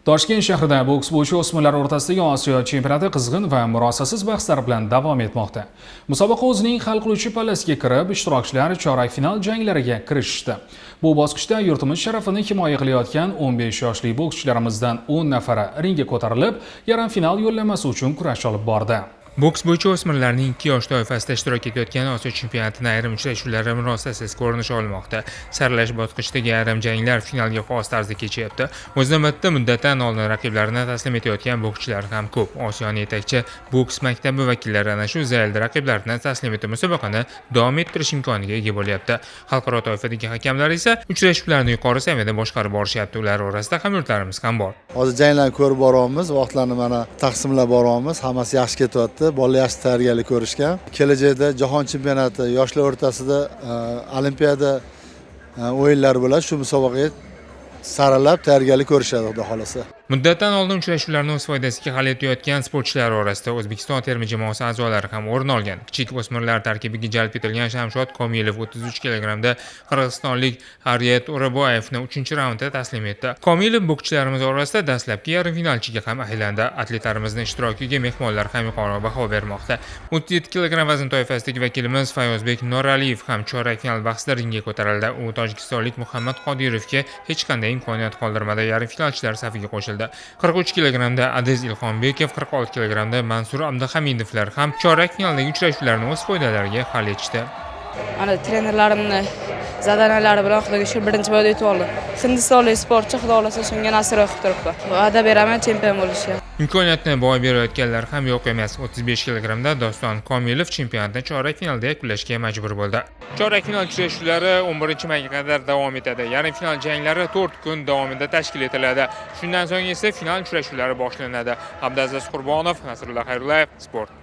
Toshkent shahrida boks bo'yicha o'smirlar o'rtasidagi Osiyo chempionati qizg'in va murosasiz bahslar bilan davom etmoqda. Musobaqa o'zining hal qiluvchi pallasiga kirib, ishtirokchilar chorak final janglariga kirishishdi. Bu bosqichda yurtimiz sharafini himoya qilayotgan 15 yoshli bokschilarimizdan 10 nafari ringga ko'tarilib, yarim final yo'llanmasi uchun kurash olib bordi. Boks bo'yicha o'smirlarning 2 yosh toifasida ishtirok etayotgan Osiyo chempionatining ayrim uchrashuvlari murosasiz ko'rinish olmoqda. Saralash bosqichidagi ayrim janglar finalga xos tarzda kechyapti. O'z navbatida muddatidan oldin raqiblarini taslim etayotgan bokschilar ham ko'p. Osiyoning yetakchi boks maktabi vakillari ana shu zaylda raqiblarini taslim etib, musobaqani davom ettirish imkoniga ega bo'lyapti. Xalqaro toifadagi hakamlar esa uchrashuvlarni yuqori saviyada boshqarib borishyapti. Ular orasida hamyurtlarimiz ham bor. Hozir janglarni ko'rib boryapmiz, vaqtlarni mana taqsimlab boryapmiz, hammasi yaxshi ketyapti. Bolalar yaxshi tayyorgarlik ko'rishgan. Kelajakda jahon chempionati, yoshlar o'rtasida olimpiada o'yinlari bo'ladi. Shu musobaqaga saralab tayyorgarlik ko'rishadi, Xudo xohlasa. Muddatidan oldin uchrashuvlarni o'z foydasiga hal etayotgan sportchilar orasida O'zbekiston terma jamoasi a'zolari ham o'rin olgan. Kichik o'smirlar tarkibiga jalb etilgan Shamshod Komilov 33 kilogrammda qirg'izistonlik Harriet O'raboyevni 3-raundda taslim etdi. Komilov bokschilarimiz orasida dastlabki yarim finalchiga ham aylandi. Atletlarimizni ishtirokiga mehmonlar ham yuqori baho bermoqda. 37 kilogramm vazn toifasidagi vakilimiz Fayozbek Noraliyev ham chorak final bahsida ringga ko'tarildi. U tojikistonlik Muhammad Qodirovga hech qanday imkoniyat qoldirmadi, yarim finalchilar safiga qo'shildi. 43 kilogrammda Adiz Ilxonbekov, 46 kilogrammda Mansur Abduhamidovlar ham chorak finaldagi uchrashuvlarni o'z foydalariga hal etishdi. Mana trenerlarimni задания lari bilan, Xudoga shukur, birinchi бой da yutib oldim. Hindistonlik sportchi, Xudo xohlasa, shunga nasib qilib turibdi. Va'da beraman chempion bo'lishga. Imkoniyatni boy berayotganlar ham yo'q emas. 35 kilogrammda Doston Komilov chempionatni chorak finalda yakunlashga majbur bo'ldi. Chorak final uchrashuvlari 11 mayga qadar davom etadi. Yarim final janglari 4 kun davomida tashkil etiladi. Shundan so'ng esa final uchrashuvlari boshlanadi. Abdulaziz Qurbonov, Nasrullo Xayrullayev, Sport.